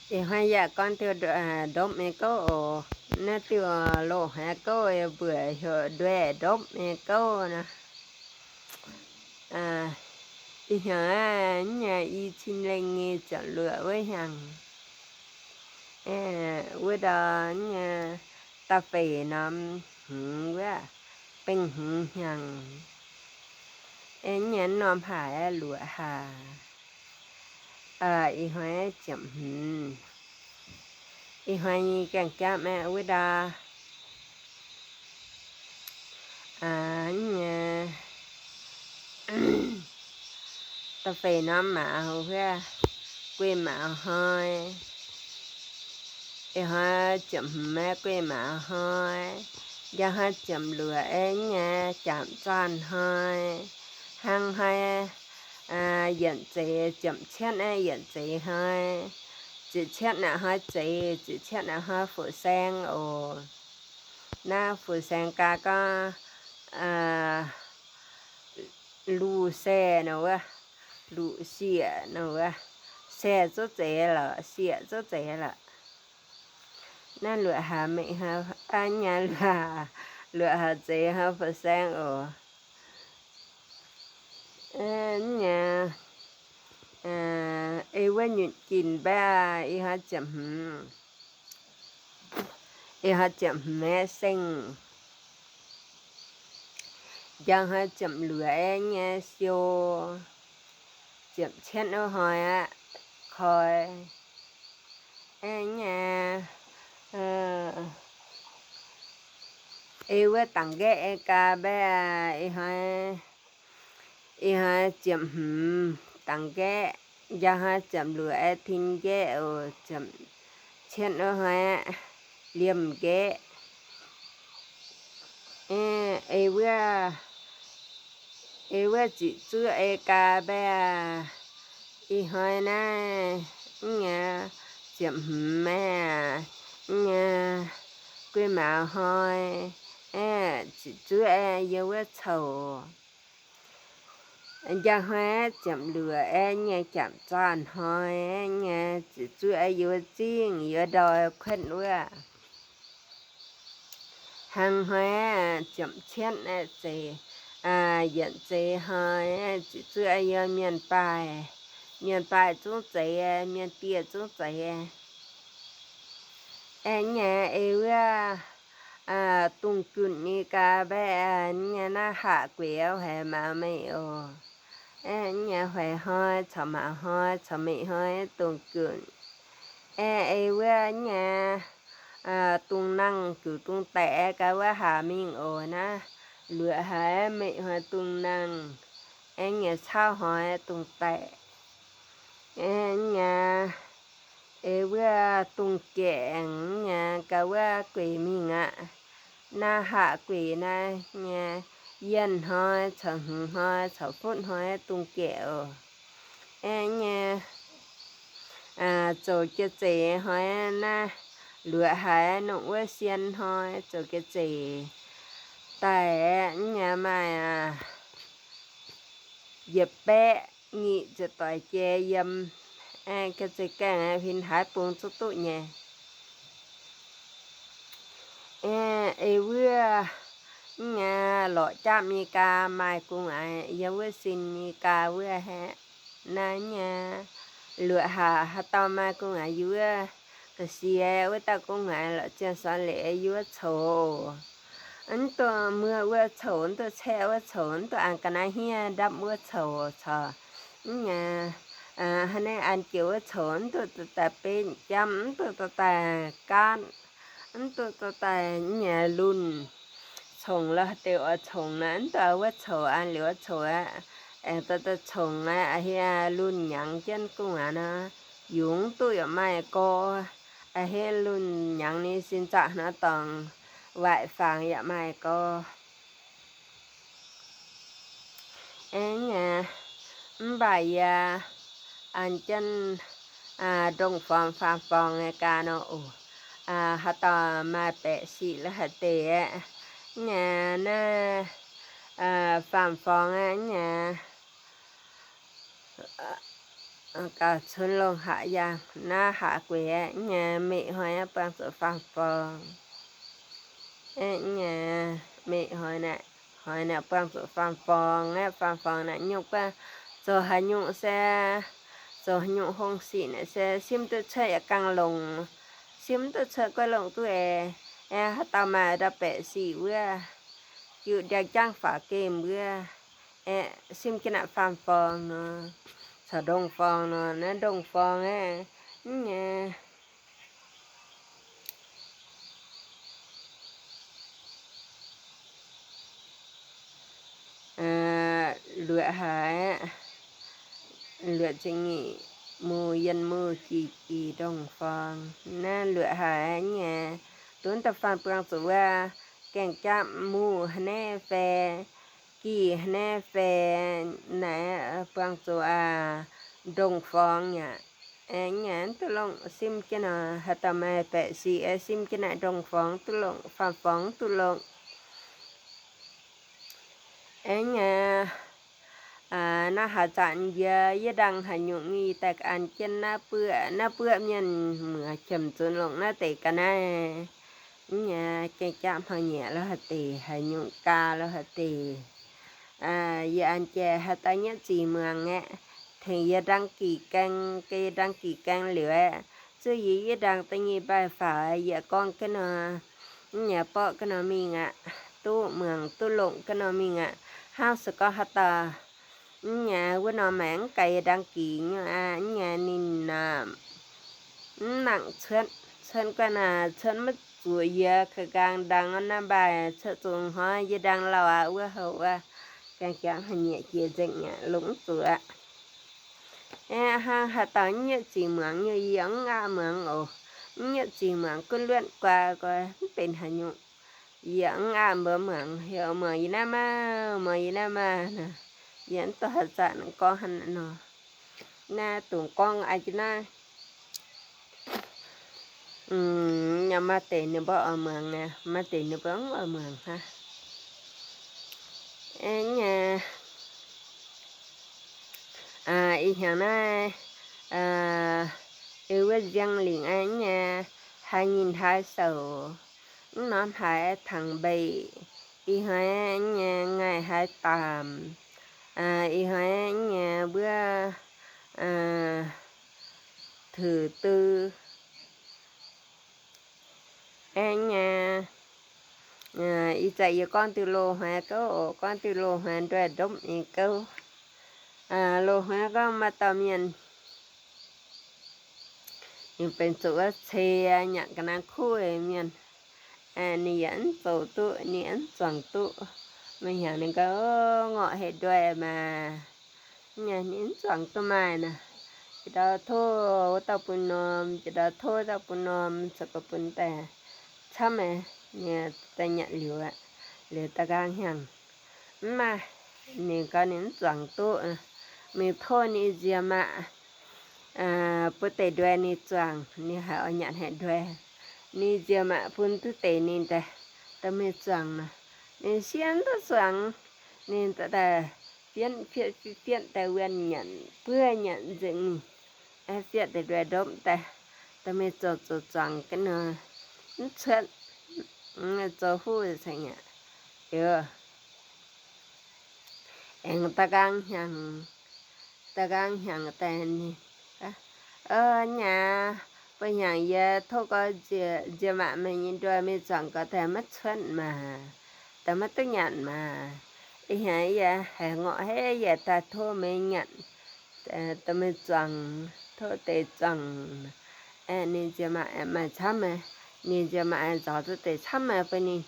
Ih hnoi yaac gorngv diuh ndopv nyei gouv oc. Naaiv diuh loz-hnoi gouv mbuox heuc ndueic ndopv nyei gouv nor. Ih hnyangx nyei i cin lengh nyei ziepc luoqc wuov hnyangx, wuov ndau nyei da'feix norm hmz wuov, bengh hmz hnyangx. Nyei norm haic luoqc haic. Ih hnoi ziepc hmz, ih hnoi nyei gaengh japv aeqv, wuov ndau nyei da'feix norm maaz wuov, guei maaz hnoi. Ih hnoi ziepc hmz aeqv, guei maaz hnoi. Njang hnoi ziepc luoqc aeqv, nyei jaapc zaanh hnoi. Hnangv hnoi yietc zeiz ziepc cietv aeqv, yietc zeiz hnoi. Ziepc cietv naaic hnoi zeiz, ziepc cietv naaic hnoi fu-saeng oc. Naaiv fu-saeng gaax gorngv luv-saeng nor wuov, luv-sieqv nor wuov, saeng zouv zeiz lorqc, sieqv zouv zeiz lorqc. Naaiv luoqc haaix meih, aa, nyei luoqc haaix zeiz hnoi fu-saeng oc. Nyei ei wuov nyutc ginc mbaeqv, ih hnoi ziepc hmz, ih hnoi ziepc hmz aeqv, seng. Njang hnoi ziepc luoqc aeqv, nyei siou, ziepc cietv wuov hnoi aqv, koi. Aeqv, nyei ei wuov dangc nqaeqv ei gaax mbaeqv, ih hnoi, ih hnoi ziepc hmz dangc nqaeqv. Njang hnoi ziepc luoqc aeqv, tin nqaeqv oc, ziepc cietv wuov hnoi aqv, liemh nqaeqv. Ei wuov, ei wuov ziqc zuoqv ei gaax mbaeqv, ih hnoi naaiv, nyei ziepc hmz mbaeqv, nyei guei maaz hnoi. Ziqc zuoqv yiem wuov coux. Njang hnoi ziepc luoqc aeqv, nyei jaapc zaanh hnoi, nyei ziqc zuoqv aeqv, yiem wuov zingh, yiem ndau kuotv wuov. Hnangv hnoi ziepc cietv aeqv, zeiz, yietc zeiz hnoi, ziqc zuoqv yiem mienh baaih, mienh baaih zungv zeiz, mienh dieh zungv zeiz. Aeqv, nyei ei wuov dungz gunc nyei gaax mbaeqv, nyei naaiv haac gueix haic maaz meih oc. Aeqv, nyei hoic hnoi caux maaz hnoi caux meih hnoi dungz gunc. Aeqv, ei wuov nyei dungz nangh gux dungz daeqc gaax wuov haac mingh oc. Naaiv luoqc haic meih hnoi dungz nangh. Aeqv, nyei cauv hnoi dungz daeqc. Aeqv, nyei ei wuov dungz gaeqv aengx nyei gaax wuov gueix mingh aqv. Naaiv haac gueix naaiv nyei yienh hnoi caux hmz hnoi caux futv hnoi dungz gaeqv oc. Aeqv, nyei zoux jiex zeiz hnoi naaiv luoqc haic nongc wuov sien hnoi zoux jiex zeiz daaih nyei maaih yietc baeqv nyic ziepc doic jiex yiem. Aeqv, jiex zeiz gaengh huin haaix bung zungv duqv nyei. Aeqv, ei wuov nyei lorqc japv nyei gaax maaih gu'nguaaz yiem wuov sin nyei gaax wuov haeqv. Naaiv nyei luoqc haac haaix dauh maaih gu'nguaaz yiem wuov ga'sie wuov dauh gu'nguaaz lorqc zienh sorn leiz yiem wuov coux. Mv duqv muoqv wuov coux, mv duqv caeqv wuov coux, mv duqv an ga'naaiv hniev ndapv wuov coux caux nyei hnangv naaiv an jiex wuov coux, mv duqv dorh daaih benx jamv, mv duqv dorh daaih gaatv, mv duqv dorh daaih nyei lunh congx lorh deix oix congx naaiv, mv duqv wuov coux an liuz wuov coux aqv. Aengx dorh daaih congx aqv, hieh lunh nyangx jienv gu'nguaaz nor, yungz duqv yaac maaih gorx. A'hneiv lunh nyangx ninh sin nzangc hnangv dorngx, waaic fangx yaac maaih gorx. Aengx mv baac yie an jienv ndongh form faam-forng nyei ga'naaiv oc. Haaix dauh maaih baeqc sic la'haic deix aeqv, nyei naaiv faam-forng aeqv, nyei gauh cunx longh haaix yaangh naaiv haaix gueix aeqv, nyei meih hnoi aeqv buangh zuqc faam-forng. Aeqv, nyei meih hnoi naaic, hnoi naaic buangh zuqc faam-forng aeqv, faam-forng naaic nyungc guaaiv zoux haaix nyungc se, zoux haaix nyungc hungh sic naaic se simv duqv cuotv yaac gangh longx, simv duqv cuotv guaaiv longx duqv eix. Aeqv, haaix dauh maaih ndau-baeqc sic wuov, jiu ndiangx-jangv faaux gemh wuov, aeqv, simv jienv naaic faam-forng nor, caux ndongh-forng nor, naaiv ndongh-forng aeqv, nyei luoqc haic, luoqc ziepc nyeic mu, yien mu, jiex jiex ndongh-forng. Naaiv luoqc haic nyei, duqv da'faanh buangh zuqc wuov gaengh jaapv muv haaix naaiv fai, gih haaix naaiv fai, naaiv buangh zuqc aac ndongh-forng aqv. Aeqv, nyei mv duqv longc, simv jienv nor, haaix dauh maaih baeqc sic aeqv, simv jienv naaic ndongh-forng duqv longc, faam-forng duqv longc. Aeqv, nyei naaiv haaix zanc yie, yie ndangh haaix nyungc nyei daaih an jienv naaiv buoqv, naaiv buoqv mienh muoz qiemx zunx longc naaiv deix ga'naaiv. Nyei gaengh jaapv hnoi-nyieqc lo haaix deix, haaix nyungc gaa lo haaix deix. Yie an jiex haaix dauh nyietv ziqc muangx aeqv, tengx yie ndangh gix gaeng, ga'yie ndangh gix gaeng liuz aeqv, zuov yie yie ndangh da'nyeic mbaih faaux, yie gorngv ga'naaiv nor, nyei borqv ga'naaiv nor mingh aqv, duqv muangx duqv longc ga'naaiv nor mingh aqv. Hnangv se gorngv haaix dauh nyei wuov norm maengx mv gaax yie ndangh gix nyei aqv, nyei ninh naaic mv nangc cuotv, cuotv guanh aqv, cuotv maiv zuqc yie ga'nqaang ndangh naaiv mbaih, cuotv zuqc hnoi yie ndangh lauh aqv, wuov houc wuov gaengh jangv haaix nyieqc jiex nzengc aqv, longc mv zuqc aqv. Hnangv haaix dauh mv nyietv ziqc muangx nyei, yie mv aqv muangx oc. Mv nyietv ziqc muangx gunv luonv guaa, guaa mv benx haaix nyungc. Yie mv aqv mbuo muangx, heuc muangx yie naaiv maah, muangx yie naaiv maah nor. Yie mv dorh haaix zanc gorngv hnangv nor. Naaiv dungx gorngv aqv jienv naaiv. Maaih deix ninh mbuo oix muangx, maaih deix ninh mbuo mv oix muangx hnangv. Nyei, ih hnyangx naaiv, wuov nziang lingc aqv nyei, haaix nyinh haaix sou, mv norm haaix tangx mbeix, ih hnoi nyei ngaih haaix daamc, ih hnoi nyei wuov ถือตื้อ aeqv nyei. Ih zanc yie gorngv diuh loz-hnoi gouv oc, gorngv diuh loz-hnoi nduov ndopv nyei gouv. Loz-hnoi gorngv maaih dauh mienh, ninh benx zuqc wuov ceix nyanc ga'naaiv kuv mienh. Ninh yaac mv zoux duqv, ninh mv zuangx duqv. Meih hnyangx ninh gouv ngorc heh nduov maah. Ninh mv zuangx duqv maaih nor, jiex ndau tov wuov dauh bun norm, jiex ndau tov dauh bun norm, zoux gau bun daaih camv, ninh daaih nyanc liuz aqv, liuz daaih nqaang hnyangx. Mv maaih, ninh gau ninh mv zuangx duqv. Mingh tov ninh nziemx aqv, bun deix nduov ninh zuangx, ninh haiz oix nyanc haic nduov. Ninh nziemx aqv bun duqv deix ninh daaih, dorh mingh zuangx nor, ninh siev mv duqv zuangx. Ninh daaih fienv fienv fienv daaih wuonh nyanc, buov nyanc nzengc mingh. Fienv deix nduov ndopv daaih, dorh mingh zoux zoux zuangx ga'naaiv, mv cuotv, zoux huv cingx aqv. Liuz aengx da'nqaang hnyangx, da'nqaang hnyangx daaih ninh, nyei, bun hnyangx yie tov gau nzie, nziemx aqv meih nyei nduov mingh zuangx gau daaih maiv cuotv maah, daaih maiv duqv nyanc maah. Ih hnyangx yie haiz ngorc heh yie daaih tov meih nyanc, dorh meih zuangx, tov deix zuangx. Ninh nziemx aqv maaih camv, ninh nziemx aqv nzauz duqv deix camv bun ninh,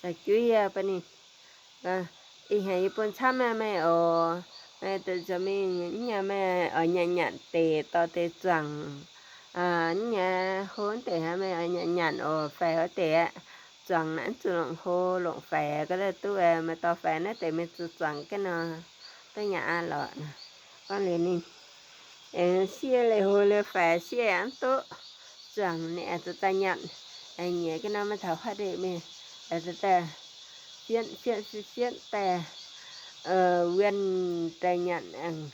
za'juiv bun ninh. Ih hnyangx yie bun camv meih oc. Meih daaih zuangx mingh, nyei, meih oix nyanc nyanc deix dorh deix zuangx. Nyei, hlo deix hnangv meih oix nyanc nyanc oc, faix wuov deix aqv. Zuangx naaiv zuqc longc hlo longc faix ga'naaiv duqv, meih dorh faix naaiv deix mingh zuqc zuangx ga'naaiv nor, duqv nyanc aqv lorqc. Gorngv liuz ninh aengx siev leiz-hlo leiz-faix siev yaac mv duqv. Zuangx ninh aengx zuqc daaih nyanc, aengx nyiex ga'naaiv maiv taux huaav ndeic mingh, aengx zuqc daaih fienv fienv fienv fienv daaih wuonh daaih nyanc aengx.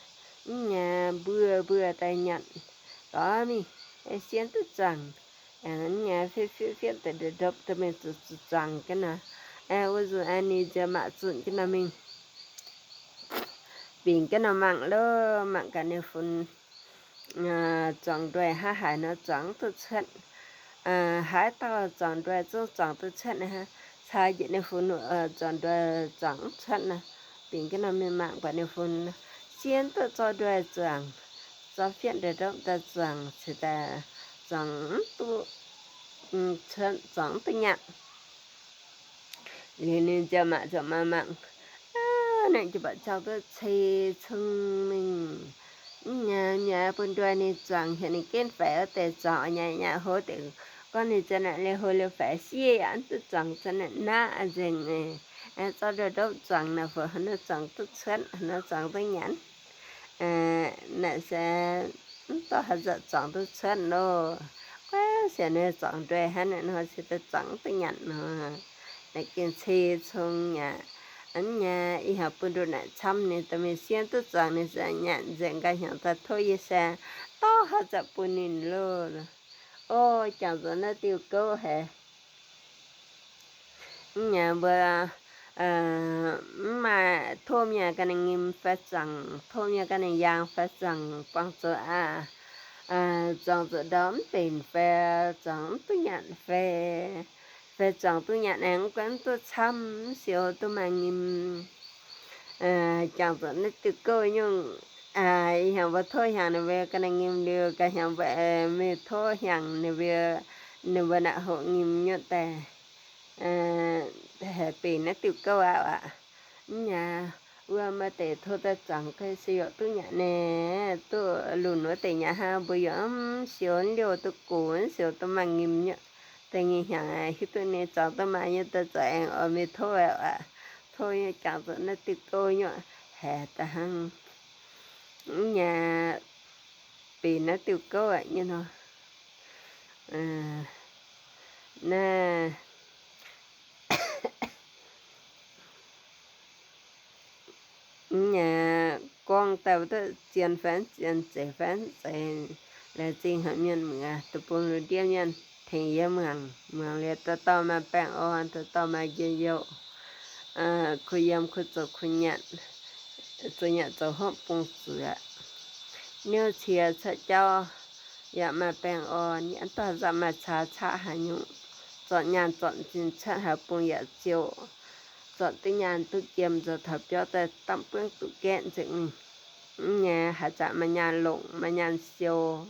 Mv nyei mbuo mbuo daaih nyanc dorh mingh, sienx duqv zuangx. Mv nyei fietv fietv fietv daaih ndopv-ndopv daaih mingh zuqc zuangx ga'naaiv. Wuov nzunc ninh ziouc maaih zunh ga'naaiv mingh bingx ga'naaiv mangc loh, mangc gaax ninh funx zuangx nduoih hnangv haaix nor zuangx duqv cuotv. Haaix dauh zuangx nduoih zungv zuangx duqv cuotv naaiv, caa njiec ninh funx zuangx nduoih zuangx mv cuotv naaiv. Bingx ga'naaiv mingh mangc buatc ninh funx sienx duqv zorqv nduoih zuangx, zorqv fietv ndopv-ndopv daaih zuangx, ceix daaih zuangx mv duqv, zuangx mv duqv nyanc. Liuz ninh ziouc mangc ziouc maaih mangc, ninh ziouc buatc jangx duqv cei cong mingh. Mv nyei, mv nyei bun nduoih ninh zuangx heuc ninh ginv faix wuov deix zuangx, nyanc nyanc hov deix gorngv ninh zanc naaic liuz hov liuz faix sieqv yaac mv duqv zuangx, zanc naaic naqv nzengc. Zorqv ndopv-ndopv zuangx naaic, fuqv haaix nor zuangx duqv cuotv, haaix nor zuangx duqv nyanc. Naaic se mv dorh haaix zanc zuangx duqv cuotv loh. Guaiv sienx ninh zuangx nduoih hnangv naaiv nor, se daaih zuangx duqv nyanc nor. Naaic gengh cei cong aqv. Mv nyei, ih hnyangx bun nduqc naaic camv ninh dorh mingh sienx duqv zuangx ninh se nyanc nzengc, nqa'hnyangx daaih tov yie se dorh haaix zanc bun ninh loh. O, jangx zuqc naaiv diuh gouv haic. Mv nyei mbuo mv maaih tov mienh ganh nyim fai zuangx, tov mienh ganh yaang fai zuangx, buangh zuqc aqv. Zuangx zuqc ndau mv benx fai zuangx mv duqv nyanc fai, fai zuangx duqv nyanc aengx mv gunv mv duqv camv, mv siou duqv maaih nyim. Jangx zuqc naaiv diuh gouv nyungc, ih hnyangx mbuo tov hnyangx ninh mbuo ganh nyim liuz, ganh hnyangx mbuo mingh tov hnyangx ninh mbuo, ninh mbuo naaic hoqc nyim nyuoqv daaih haih benx naaiv diuh gouv aqv. Mv nyei, wuov maaih deix tov daaih zuangx ga'sie youc duqv nyanc naaic, duqv lunc wuov deix nyanc hnangv, mbuo youc mv siou liouh duqv gox, mv siou duqv maaih nyim nyuoqv. Da'nyeic hnyangx hiuv duqv ninh zuangx duqv maaih nyuoqv daaih zuqc aengx oix mingh tov aqv. Tov nyei jangx zuqc naaiv diuh gouv nyuoqv haiz da'hnangv. Mv nyei, benx naaiv diuh gouv aqv nyei nor. Naaiv, mv nyei, gorngv daaih wuov duqv zien fai mv zien, zeiz fai mv zeiz, laengz zingh haic mienh muoz deic-bung lungh ndiev mienh tengx yie muangx. Muangx liuz dauh dauh maaih baengh orn, dauh dauh maaih njien-youh, kuh yiem kuh zoux kuh nyanc, zoux nyanc zoux hopv bung zuqc aqv. Niouv cie cuotv jauv yaac maaih baengh orn, yaac mv dorh nzauh maaih caax caqv haaix nyungc. Zornc nyaanh zornc zinh cuotv haaix bung yaac ziouc zornc duqv nyaanh duqv jiem, zoux taux biauv daaih damv buangv duqv gaeqv nzengc mingh. Mv nyei, haaix zanc maaih nyaanh longc maaih nyaanh siou,